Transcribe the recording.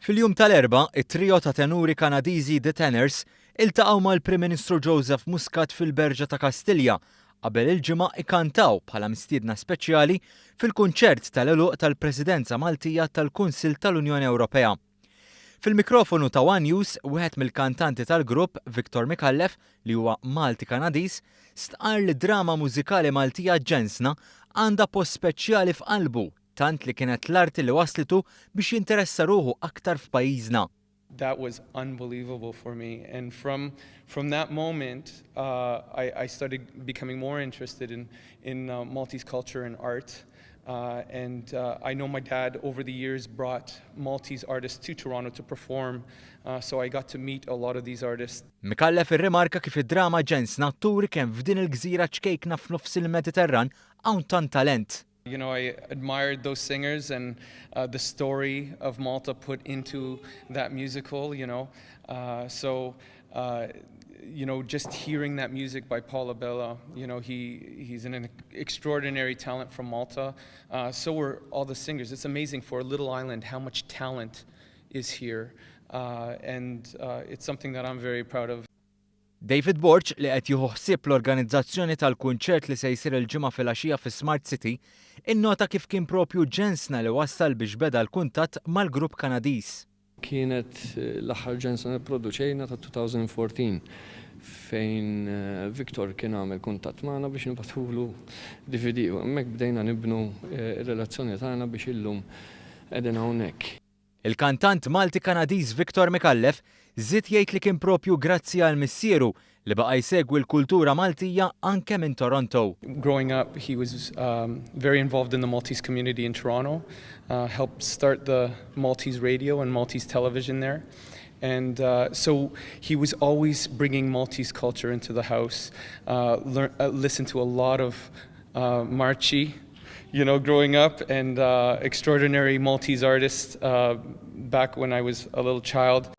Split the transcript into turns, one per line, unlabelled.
Fil-jum tal-Erbgħa, it-trio ta' tenuri Kanadiżi The Tenors iltaqgħu mal-Prim Ministru Joseph Muscat fil-Berġa ta' Kastilja qabel il-Ġimgħa ikantaw bħala mistiedna speċjali fil-kunċert tal-għeluq tal-Presidenza Maltija tal-Kunsill tal-Unjoni Ewropea. Fil-mikrofonu ta' one News, wieħed mill-kantanti tal-grupp, Victor Micallef, li huwa Malti-Kanadiż, stqarr li d-drama mużikali Maltija Ġensna għandha post speċjali f'qalbu tant li kienet l-arti li waslitu biex jinteressa ruħu aktar f'pajjiżna.
That was unbelievable for me. And from that moment, I started becoming more interested in Maltese culture and art. And I know my dad, over the years, brought Maltese artists to Toronto to perform. So I got to meet a lot of these artists.
Micallef irrimarka kif id-drama Ġensna turi kemm f'din il-gżira ċkejkna f'nofs il-Mediterran hawn tant talent.
I admired those singers and the story of Malta put into that musical. So just hearing that music by Paul Abela, he's an extraordinary talent from Malta. So were all the singers. It's amazing for a little island how much talent is here. And it's something that I'm very proud of.
David Borg, li qed jieħu ħsieb l-organizzazzjoni tal-kunċert li se jsir il-Ġimgħa filgħaxija fi Smart City, innota kif kien propju Ġensna li wassal biex beda l-kuntatt mal-grupp Kanadiż.
Kienet l-aħħar Ġensna produċejna ta' 2014 fejn Victor kien għamel kuntatt magħna biex nibagħtulu DVD u hemmhekk bdejna nibnu r-relazzjoni tagħna biex illum qegħdin hawnhekk.
Il-kantant Malti Kanadiż Victor Micallef żied jgħid li kien propju grazzi għal missieru li baqa' jsegwi l-kultura Maltija anke minn Toronto.
Growing up, he was very involved in the Maltese community in Toronto, helped start the Maltese radio and Maltese television there. And so he was always bringing Maltese culture into the house, listened to a lot of Marċi growing up, and extraordinary Maltese artists back when I was a little child.